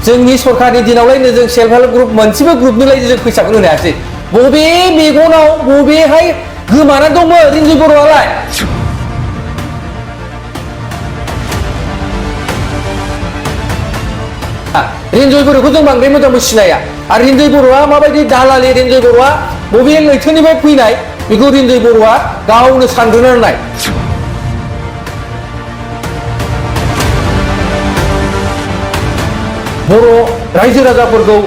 जोंनि सरकारनि दिनावलायनो जों सेल्फ हेल्प ग्रुप मोनसेबो ग्रुपनिलाय जों फैसाखौनो होनो हायासै बबे मेगनाव बबेहाय गोमाना दंमोन रिन्जय बर'आलाय रिन्जय बर'खौ जों बांद्राय मोजांबो सिनाया आरो रिन्जय बर'आ माबायदि दालालि रिन्जय बर'आ बबे लैथोनिफ्राय फैनाय बेखौ रिन्जय बर'आ गावनो सानग्रोना नाय बर' रायजो राजाफोरखौ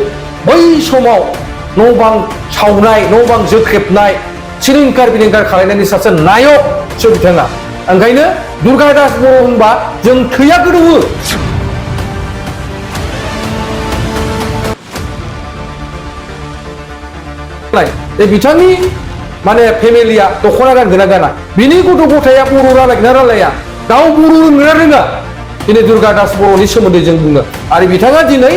बै समाव न' बां सावनाय न' बां जोख्रेबनाय सिलिंखार बिलिंखार खालामनायनि सासे नायकसो बिथाङा ओंखायनो दुर्गा दास बर' होनबा जों थैया गोदौवो बिथांनि माने फेमिलिया दख'ना गानगोना गाना बिनि गथ' गथाया बर' रायलायगोना रायलाया गाव बर' रोंगोना रोङा दिनै दुर्गा दास बर'नि सोमोन्दै जों बुङो आरो बिथाङा दिनै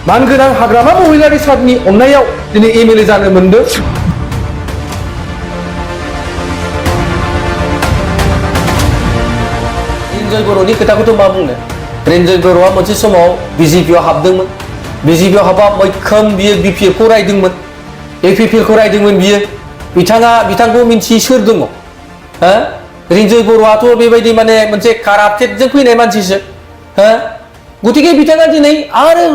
मानगोनां हाग्रामा महिलारि सारनि अननायाव दिनै एमएलए जानो मोनदों रिन्जय बर'नि खोथाखौथ' मा बुंनो रिन्जय बर'आ मोनसे समाव बिजेपिआव हाबदोंमोन बिजेपिआव हाबा मैखोम बियो बिपिएफखौ रायदोंमोन एपिपिएलखौ रायदोंमोन बियो बिथांखौ मिन्थियै सोर दङ हो रिन्जय बर'आथ' बेबायदि माने मोनसे काराप्टेडजों फैनाय मानसिसो हो गतिके बिथाङा दिनै आरो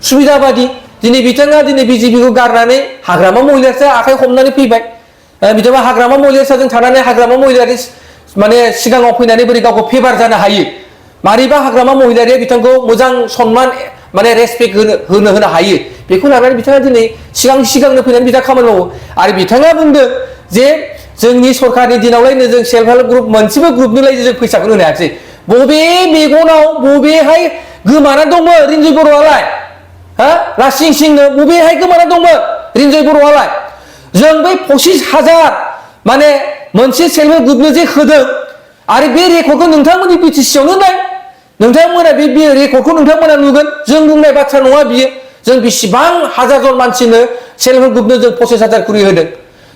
सुबिदा बादि दिनै बिथाङा दिनै बिजेपिखौ गारनानै हाग्रामा महिलारिसो आखाइ हमनानै फैबाय बिथाङा हाग्रामा महिलारिजों थानानै हाग्रामा महिलारि माने सिगाङाव फैनानै बोरै गावखौ फेभार जानो हायो मारैबा हाग्रामा महिलारिया बिथांखौ मोजां सन्मान माने रेसपेक्ट होनो हायो बेखौ लानानै बिथाङा दिनै सिगांनो फैनानै बिथाङा खामानि मावो आरो बिथाङा बुंदों जे जोंनि सरकारनि दिनावलायनो जों सेल्फ हेल्प ग्रुप मोनसेबो ग्रुपनिलाय जों फैसाखौनो होनो हायासै बबे मेगनाव बबेहाय गोमाना दंमोन रिन्जय बर'आलाय हा लासिं सिंनो बबेहाय गोमाना दंमोन रिन्जय बर'आलाय जों बै 25,000 माने मोनसे सेल्फ हेल्प ग्रुपनो जे होदों आरो बे रेकर्डखौ नोंथांमोननि बिटिसियावनो नाय नोंथांमोना बे रेकर्डखौ नोंथांमोना नुगोन जों बुंनाय बाथ्रा नङा बियो जों बेसेबां हाजार जन मानसिनो सेल्फ हेल्प ग्रुपनो जों 25,000 खरि होदों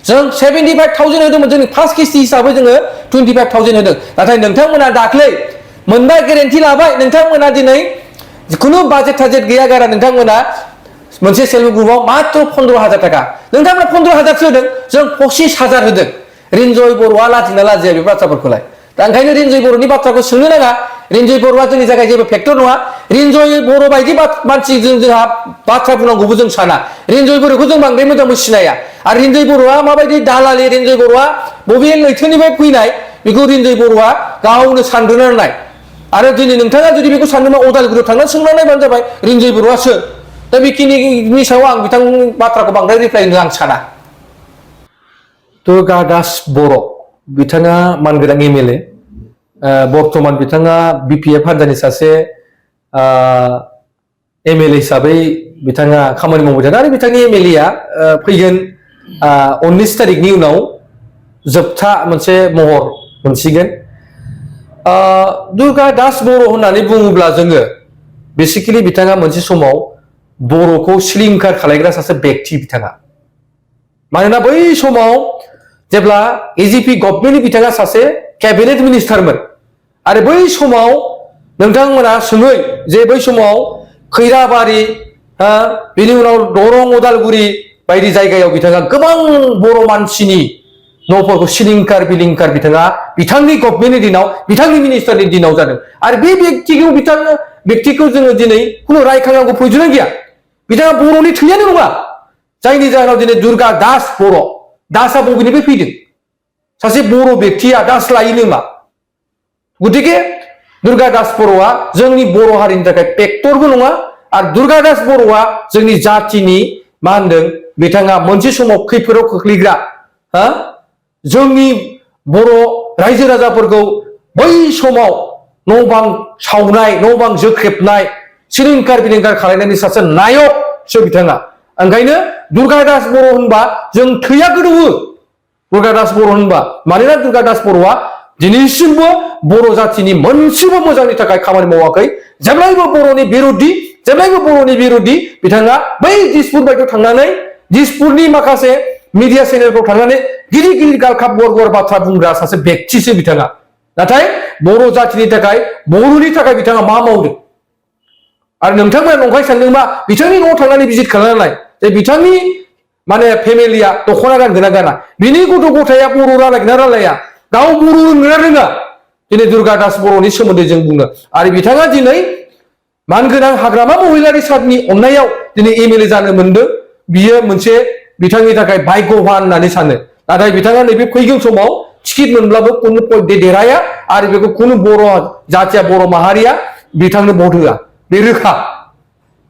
जों 75,000 होदोंमोन जोंनि फार्स्ट किस्ति हिसाबै जोङो 25,000 होदों नाथाय नोंथांमोना दाख्लै मोनबाय गेरेन्टि लाबाय नोंथांमोना दिनै जिखुनु बाजेट थाजेट गैया गारा नोंथांमोना मोनसे सेल्फ हेल्प ग्रुपआव मात्र 15,000 थाखा नोंथांमोना 15,000 होदों जों 25,000 होदों रिन्जय बर'आ लाजिना लाजिया बे बाथ्राफोरखौलाय दा ओंखायनो रिन्जय बर'नि बाथ्राखौ सोंनो नाङा रिन्जय बर'आ जोंनि जायगायाव जेबो फेक्टर नङा रिन्जय बर' बायदि मानसिजों जोंहा बाथ्रा बुंनांगौबो जों साना रिन्जय बर'खौ जों बांद्राय मोजांबो सिनाया आरो रिन्जय बर'आ माबायदि दालालि रिन्जय बर'आ बबे लैथोनिफ्राय फैनाय बेखौ रिन्जय बर'आ गावनो सानग्रोना नाय आरो दिनै नोंथाङा जुदि बेखौ सानदोंबा अदालगुरियाव थांनानै सोंना नायबानो जाबाय रिन्जय बर'आ सोर दा बेखिनिनि सायाव आं बिथांनि बाथ्राखौ बांद्राय रिप्लाय होनो आं साना दुर्गा दास बर' बिथाङा मानगोनां एमएलए बर्तमान बिथाङा बिपिएफ हान्जानि सासे एमएलए हिसाबै बिथाङा खामानि मावबाय थादों आरो बिथांनि एमएलएआ फैगोन 19 तारिखनि उनाव जोबथा मोनसे महर मोनसिगोन दुर्गा दास बर' होननानै बुङोब्ला जोङो बेसिकेलि बिथाङा मोनसे समाव बर'खौ सिलिंखार खालामग्रा सासे व्यक्ति बिथाङा मानोना बै समाव जेब्ला एजिपि गभर्नमेन्टनि बिथाङा सासे कैबिनेट मिनिस्टारमोन आरो बै समाव नोंथांमोना सोङै जे बै समाव खैराबारि बेनि उनाव दरं उदालगुरि बायदि जायगायाव बिथाङा गोबां बर' मानसिनि न'फोरखौ सिलिंखार बिलिंखार बिथाङा बिथांनि गभर्नमेन्टनि दिनाव बिथांनि मिनिस्टारनि दिनाव जादों आरो बे व्यक्तिखौ जोङो दिनै खुनु रायखांनांगौ प्रयोजन गैया बिथाङा बर'नि थैयानो नङा जायनि जाहोनाव दिनै दुर्गा दास बर' दासआ बबेनिफ्राय फैदों सासे बर' व्यक्तिया दास लायो मा गतिके दुर्गा दास बर'आ जोंनि बर' हारिनि थाखाय फेक्टरबो नङा आरो दुर्गा दास बर'आ जोंनि जातिनि मा होनदों बिथाङा मोनसे समाव खैफोदाव खोख्लैग्रा जोंनि बर' रायजो राजाफोरखौ बै समाव न' बां सावनाय न' बां जोख्रेबनाय सिलिंखार बिलिंखार खालामनायनि सासे नायकसो बिथाङा ओंखायनो दुर्गा दास बर' होनबा जों थैया गोदौवो दुर्गा दास बर' होनबा मानोना दुर्गा दास बर'आ दिनैसिमबो बर' जातिनि मोनसेबो मोजांनि थाखाय खामानि मावाखै जेब्लायबो बर'नि बिरोधि बिथाङा बै दिसपुर बायदियाव थांनानै दिसपुरनि माखासे मिडिया चेनेलफ्राव थांनानै गिदिर गिदिर गालखाब गुवार बाथ्रा बुंग्रा सासे व्यक्तिसो बिथाङा नाथाय बर' जातिनि थाखाय बर'नि थाखाय बिथाङा मा मावदों आरो नोंथांमोना नंखाय सानदों मा बिथांनि न'आव थांनानै भिजिट खालामनाय जे बिथांनि माने फेमिलिया दख'ना गानगोना गाना बिनि गथ' गथाया बर' रायलायगोना रायलाया गाव बर' रोंगोना रोङा दिनै दुर्गा दास बर'नि सोमोन्दै जों बुङो आरो बिथाङा दिनै मानगोनां हाग्रामा महिलारि सारनि अननायाव दिनै एमएलए जानो मोनदों बियो मोनसे बिथांनि थाखाय भाग्यवान होननानै सानो नाथाय बिथाङा नैबे फैगौ समाव टिकेट मोनब्लाबो कुनु देरहाया आरो बेखौ कुनु बर' जाथिया बर' माहारिया बिथांनो भट होआ बे रोखा